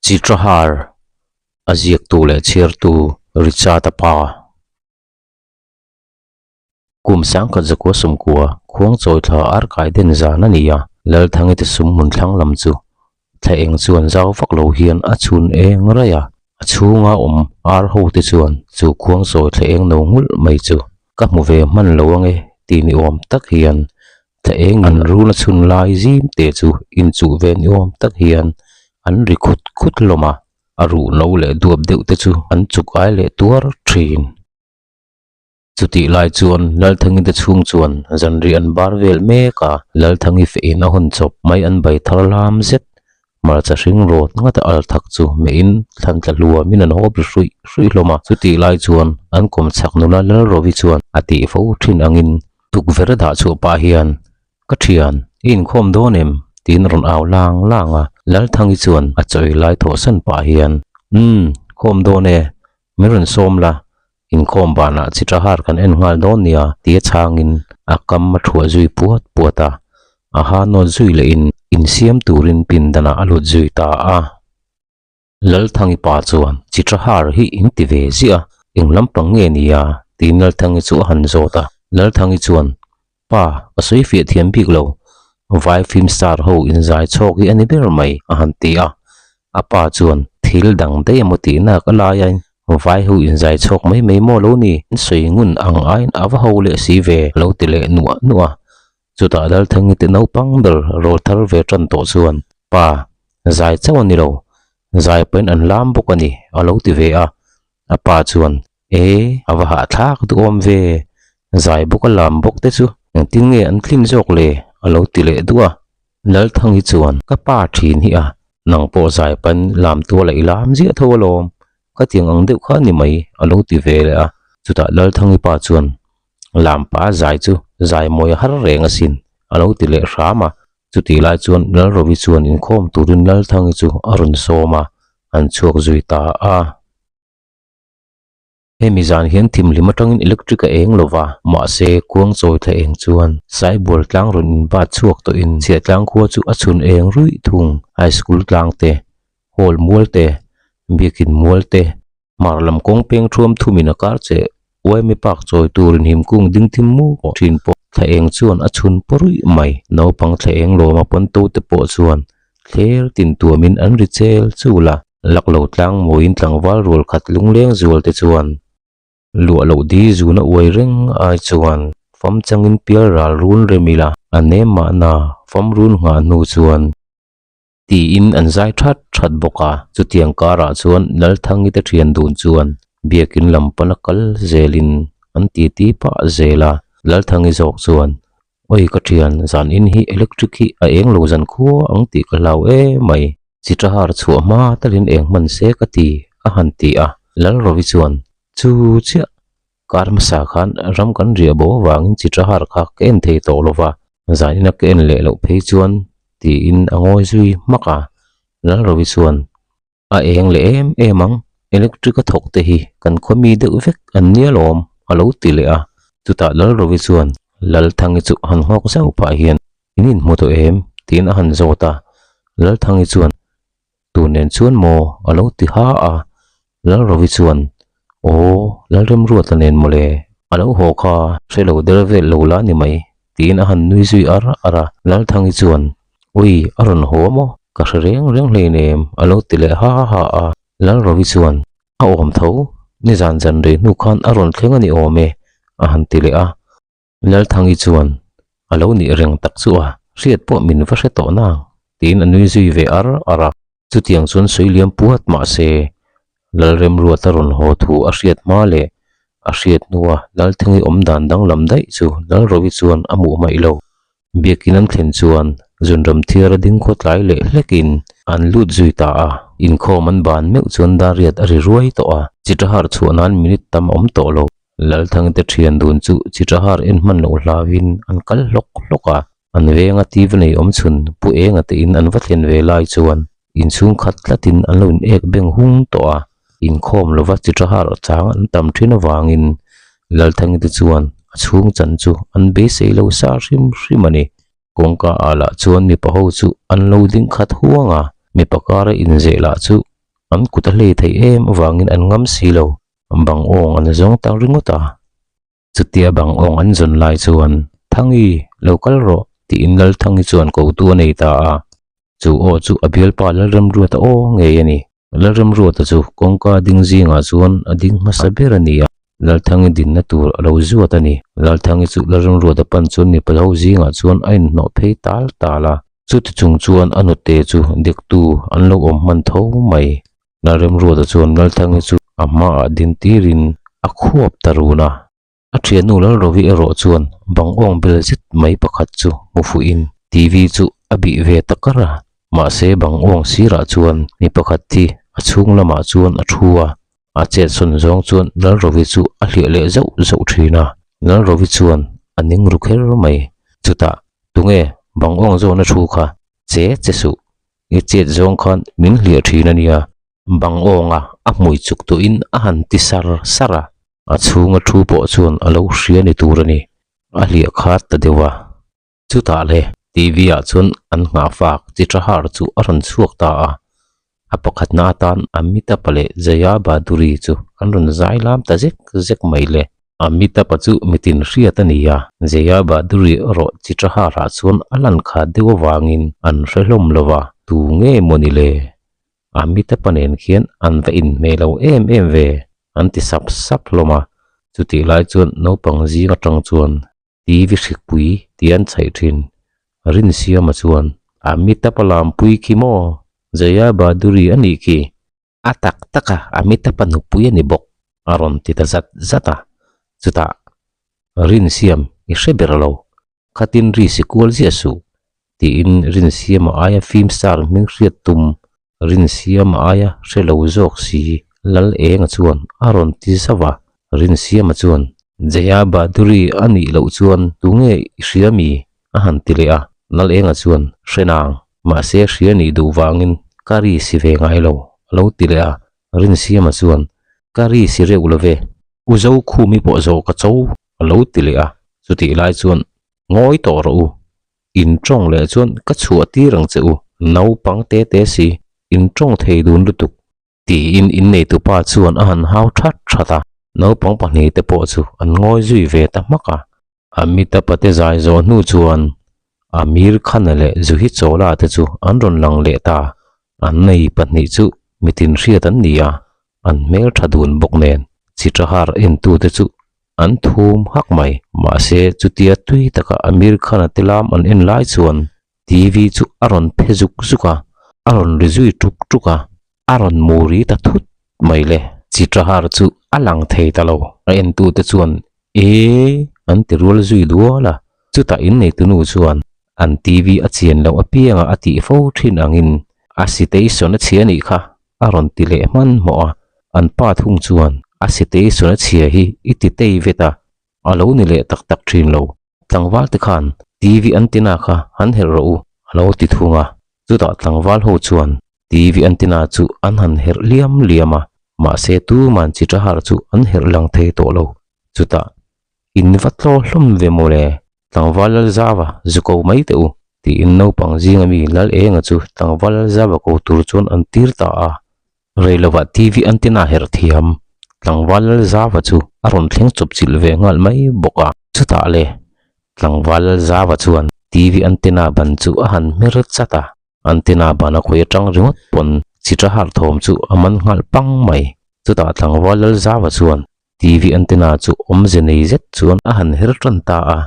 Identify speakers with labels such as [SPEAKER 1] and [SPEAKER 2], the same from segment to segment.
[SPEAKER 1] Chitrahar, a ziaktu leh chhiartu Richard-a pa. Kum 1900 sawmkua khuangchawi thla arkai den zan a ni a, Lalthangi te sum hmun thlang lam chu thla eng chuan zau vak lo hian a chhun eng raih a, a chhunga awm ar ho te chuan chu khuangchawi thla eng no nghulh mai chu ka hmu ve hman lo ange tih ni awm tak hian Thla eng an rul a chhun lai zim te chu inchuh ve ni awm tak hian an ri khut khut hlawm a, a ruh no leh duap deuh te chu an chuk ai leh tuar thin. Chutih lai chuan Lalthangi te chhung chuan zanri an bar vel mek a, Lalthangi feh in a hawn chawp mai an bai thar lam zet. Hmarcha hring rawt ngata al thak chu meh in thlan tla hluam in an hawp ri hruih hruih hlawm a. Chutih lai chuan an kawm chhak nula Lalrovi chuan a tih fo thin angin Tukverh dah chhuah pah hian, Ka thian, i inkhawm dawn em? tiin rawn au lang lang a. Lalthangi chuan a chawi lai thawhsan pah hian, Umm, khawm dawn e, min rawn sawm la, inkhawm banah Chitrahar kan en nghal dawn nia, tia chhangin a kam a thuah zui puat puat a. A ha nawt zui lehin insiam turin pindanah a lut zui ta a. Lalthangi pa chuan Chitrahar hi in ti ve ziah a, eng lampang nge ni a? tiin Lalthangi chu a han zawt a. Lalthangi chuan, Pa, ka sawi fiah thiam bik lo, vai film star ho inzai chhawk hi a ni ber mai, a han ti a. A pa chuan, Thil dang daih emaw tihna ka lai a, vai ho inzai chhawk mai mai maw lo ni? An sawi ngun ang aiin a va ho leh si ve, a lo ti leh nuah nuah a. Chutah Lalthangi te naupang ber rawl thar ve tan tawh chuan, Pa, zai chauh a ni lo, zai pawhin an lam bawk a ni, a lo ti ve a. A pa chuan, E, a va hahthlak duhawm ve, zai bawk a lam bawk te chu engtin nge an tlin zawk le? a lo ti leh duh a. Lalthangi chuan, Ka pa thin hi a, nang pawh zai pahin lam tuala i lam ziah tho alawm, ka tiang ang deuh kha a ni mai, a lo ti ve leh a. Chutah Lalthangi pa chuan, Lampa zai chu zai mawi a har reng asin, a lo ti leh hram a. Chutih lai chuan Lalrovi chuan inkhawm turin Lalthangi chu a rawn sawm a, an chhuak zui ta a. Hemi zan hian thimhlim atangin electric a eng lo va, mahse kuang chawi thla eng chuan Saibual tlang rawn inbat chhuak tawhin Chhiahtlang khua chu a chhun eng ruih thung. High School tlang te, Hall mual te, Biakin mual te, Hmar lam kawng peng thuam thumin a kar che Uaimi park chawi turin him kung ding thim mu thin pawh thla eng chuan a chhun paw ruih mai. Naupang thla eng lawma pawn to te pawh chuan thler tin tuamin an ri chel chul a. Lak lo tlang mawiin tlangval rual khat lungleng zual te chuan luah loh di zuna uai reng ai chuan fam changin pial ral run rem ila a nem mahna fam run nghah hnu chuan Tiin an zai that that bawk a, chutiang karah chuan Lalthangi te thian dun chuan biakin lam pana kal zelin an titi pah zel a, Lalthangi zawk chuan, Awi ka thian, zan in hi electric hi a eng lo zan khua ang tih ka hlau em mai, Chitrahar chhuah hma talin eng hman se ka ti, a han ti a, Lalrovi chuan, Chu chiah, kar hmasa khan ram kan riah bo avangin Chitrahar kha ka en thei tawh lo va, Zanina ka en leh loh phei chuan tiin a ngawi zui hmak a, Lalrovi chuan, A eng leh em em ang, electric a thawk te hi kan khaw mi deuh vek an nia lawm, a lo ti leh a. Chutah Lalrovi chuan Lalthangi chu han nghawk zauh phah hian, In inhmu tawh em? tiin a han zawt a. Lalthangi chuan, Tu nen chuan maw? a lo ti ha a. Lalrovi chuan, Aw, Lalremruata nen mawle, a lo haw kha, hre lo der vel lo la ni mai, tiin a han nui zui ar ar a. Lalthangi chuan, Ui, a rawn haw maw? Ka hre reng reng hleinem, a lo ti leh ha ha a. Lalrovi chuan, A awm tho, nizan zan rei hnu khan a rawn thleng a ni awm e, a han ti leh a. Lalthangi chuan, A lo nih reng tak chu a, hriat pawh min va hre tawh nang, tiin a nui zui ve ar ar a. Chutiang chuan sawi liam puat mah se, Lalremruata rawn haw thu a hriat hma leh a hriat hnua Lalthangi awm dan danglam daih chu Lalrovi chuan a hmuh hmaih lo. Biakin an thlen chuan Zunram thiara ding khaw tlai leh hlekin an lut zui ta a, inkhawm an ban meuh chuan Dariat a ri ruai tawh a, Chitrahar chhuah nan minute tam a awm tawh lo. Lalthangte thian dun chu Chitrahar en hman loh hlauin an kal hlawk hlawk a, an venga tiv nei awm chhun Pu Enga te in an va thlen ve lai chuan inchhung khat tlatin an lo in ek beng hung tawh a, inkhawm lova Chitrahar chang an tam thin avangin Lalthangte chuan a chhung chan chu an beisei lo sa hrim hrim a ni. Kawngka ah lah chuan mipa ho chu an lo ding khat huang a, mipa kara inzeh lah chu. An kut a hlei theih em avangin an ngam si lo. Bang awng an zawng tak ringawt a. Chutia bang awng an zawn lai chuan, Thangi, lo kal rawh, tiin Lalthangi chuan kotu a nei ta a. Chu aw chu a bialpa Lalremruata aw ngei a ni. Lalremruata chu kawngka ding zingah chuan a ding hmasa ber a ni a, Lalthangi dinna tur a lo zuat a ni. Lalthangi chu Lalremruata pan chuan mipa ho zingah chuan a inhnawh phei tal tal a. Chuti chung chuan a nute chu dektu an lo awm hman tho mai. Lalremruata chuan Lalthangi chu a hmaah din tirin a khuap ta run a. A thiannu Lalrovi erawh chuan bang awng bel zet mai pakhat chu hmu fuhin TV chu a bih ve ta kar a. Mahse bang awng sirah chuan mi pakhat hi a chhung lamah chuan a thu a, a chetsawn zawng chuan Lalrovi chu a hliah leh zauh zauh thin a. Lalrovi chuan a ning ru kher mai. Chutah, Tunge bang awng zawna thu kha che che suh. I chet zawng khan min hliah thin a nia. Bang awnga a hmui chuk tuhin a han ti sar sar a. A chhunga thu pawh chuan a lo hria ni tur a ni. A hliah khat ta deuh a. Chutah le TV ah chuan an nghah fak chi tha har chu a rawn chhuak ta a. A pakhatna atan Amitabh leh Jaya Bhaduri chu an rawn zai lam ta zek zek mai le. Amitabh chu mitin hriat a ni a, Jaya Bhaduri erawh chi tha harah chuan a lan khat deuh avangin an hre hlawm lo va, tu nge maw ni le? Amitabh nen khian an va inhmeh lo em em ve, an ti sap sap hlawm a. Chutih lai chuan naupang zing atang chuan TV hrikpui tih an chhaih thin. Rinsiama chuan, Amitabh a lampui khi maw? Jaya Bhaduri a nih khi. A tak tak a, Amitabh a nupui a ni bawk, a rawn ti ta zat zat a. Chutah, Rinsiam, i hre ber lo. Khatin ri si kual ziah suh, tiin Rinsiama aia film star hming hriat tum Rinsiama aia hre lo zawk si Lal Enga chuan a rawn ti zauh a. Rinsiama chuan, Jaya Bhaduri a nih loh chuan tunge i hria mi? a han ti leh a. Lal Enga chuan, Hre nang, mahse hria nih duh vangin ka ri si ve ngai lo, a lo ti leh a. Rinsiama chuan, Ka ri si reuh lo ve, U Zokhumi pawh zawh ka cho a lo ti leh a, chutih lai chuan, Ngawi tawh rawh u, in tawng leh chuan ka chhuah tir ang che u, naupang te te si, in tawng thei dun lutuk, tiin inneitupa chuan a han hau that that a, naupang pahnihte pawh chu an ngawi zui ve ta hmak a. Amitabh te zai zawh hnu chuan Amir Khan-a leh Juhi Chawla te chu an rawn lang leh ta, an nei pahnih chu mitin hriat an ni a, an hmel tha dun bawk nen Chitrahar entute chu an thum hak mai. Mahse chutia tui taka Amir Khan-a te lam an en lai chuan TV chu a rawn phe zuk zuk a, a rawn ri zui tuk tuk a, a rawn mu ri ta thut mai le. Chitrahar chu a lang thei ta lo, a entute chuan E! An ti rual zui dual a, chutah inneitunu chuan an TV a chian loh apianga a tih fo thin angin a station a chhia nih kha a rawn ti leh hmanhmawh a, an pa thung chuan a station a chhia hi i ti tei vet a, a lo ni leh tak tak thin lo. Tlangval te khan TV antenna kha han herh rawh u a lo ti thung a, chutah tlangval ho chuan TV antenna chu an han herh liam liam a, mahse tuman Chitrahar chu an herh lang thei tawh lo. Chutah, In va tlaw hlawm ve maw le, tlangval Lalzava zu ko mai teh u, tiin naupang zinga mi Lalenga chu tlangval Lalzava ko tur chuan an tir ta a. Rei lovah TV antenna herh thiam, tlangval Lalzava chu a rawn thleng chawp chilh ve nghal mai bawk a. Chutah le, tlangval Lalzava chuan TV antenna ban chu a han hmer chat a, antenna ban a khawi atang ringawt pawn chitra harh thawm chu a man nghal pang mai. Chutah tlangval Lalzava chuan TV antenna chu awmze nei zet chuan a han her tan ta a,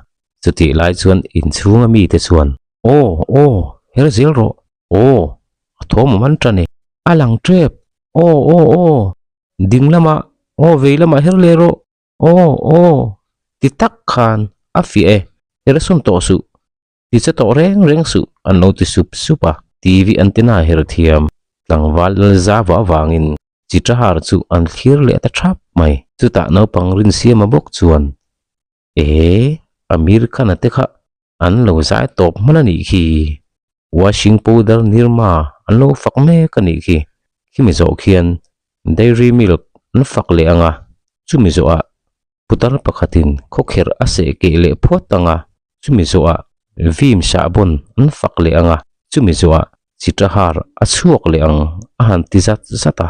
[SPEAKER 1] chutih lai chuan inchhunga mite chuan, Aw, aw, her zel rawh, Aw, a thawm awm an tan e. A lang tep. Aw, aw, aw. Ding lamah, aw vei lamah her leh rawh. Aw, aw. Ti tak khan a fiah e. Her sawn tawh suh. Ti che tawh reng reng suh an lo ti sup sup a. TV antenna her thiam tlangval Lalzava avangin Chitrahar chu an thlir leh ta thap mai. Chutah naupang Rinsiama bawk chuan, Ehe, Amir Khan-a te kha An lo zai tawp hman a nih khi. Washing powder Nirma an lo fak mek a nih khi. Khimi zawh khian Dairy Milk an fak leh ang a, chumi zawhah putar pakhatin khawkherh a seh keh leh phawt ang a, chumi zawhah Vim sahbawn an fak leh ang a, chumi zawhah. Chitrahar a chhuak leh ang a han ti zat zat a.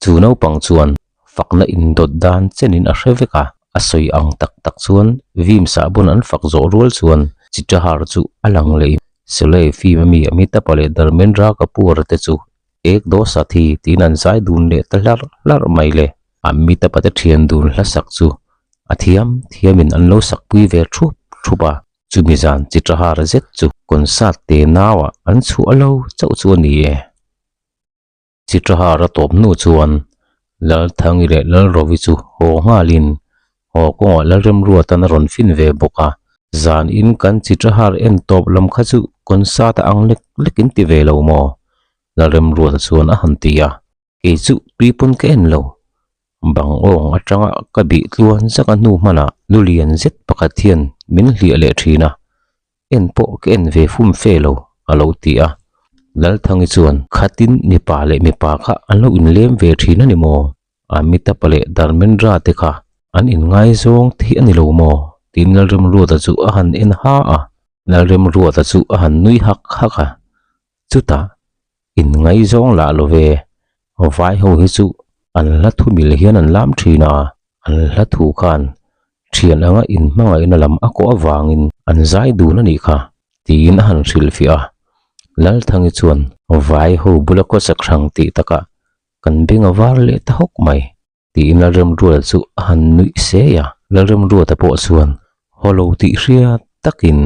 [SPEAKER 1] Chu naupang chuan fakna indawt dan chenin a hre vek a, a sawi ang tak tak chuan Vim sahbawn an fak zawh rual chuan Chitrahar chu a lang leh in Sholay film ami Amitabha leh Dharmendra Kapoor te chu Ek Do Sathi tiin an zai dun leh ta hlarh hlarh mai le. Amitabha te thian dun hla sak chu a thiam thiamin an lo sakpui ve thup thup a. Chumi zan Chitrahar zet chu concert te nauah an chhuah lo chauh chu a ni e. Chitrahar a tawp hnu chuan Lalthangi leh Lalrovi chu haw nghalin haw kawngah Lalremruatan a rawn fin ve bawk a. Zan in kan Chitrahar en tawp lam kha chu concert a ang lek lek in ti ve lo maw? Lalremruata chuan a han ti a. Kei chu tui pawn ka en lo. Bang awng atanga ka bih tluan zak a hnu hmanah lu lian zet pakhat hian min hliah leh thin a, en pawh ka en ve fum fe lo a lo ti a. Lalthangi chuan khatin mipa leh mipa kha an lo inlem ve thin a ni maw? Amitabha leh Dharmendra te kha an inngaizawng thei a ni lo maw? tiin Lalremruata chu a han en ha a. Lalremruata chu a han nui hak hak a. Chutah Inngaihzawng lah lo ve, vai ho hi chu an hla thu mil hian an lam thin a, an hla thu khan thian anga inhmangaihna lam a kawh avangin an zai dun a nih kha, tiin a han hrilhfiah a. Lalthangi chuan vai ho bula khawsak hrang tih takah kan beng a var leh ta hawk mai, tiin Lalremruata chu a han nuih sei a. Lalremruata pawh chuan haw lo tih hriat takin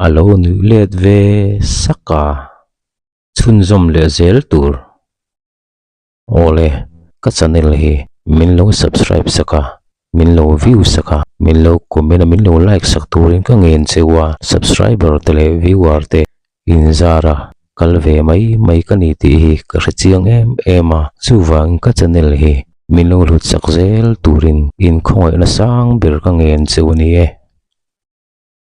[SPEAKER 1] a lo nuih let ve sak a. Chhunzawm leh zel tur. Awle, ka channel hi min lo subscribe sak a, min lo view sak a, min lo comment a, min lo like sak turin ka ngen cheu a, subscriber te leh viewer te inzar a kal ve mai mai ka ni tih hi ka hre chiang em em a, chuvangin ka channel hi min lo hlut sak zel turin inkhawngaihna sang ber ka ngen cheu a ni e.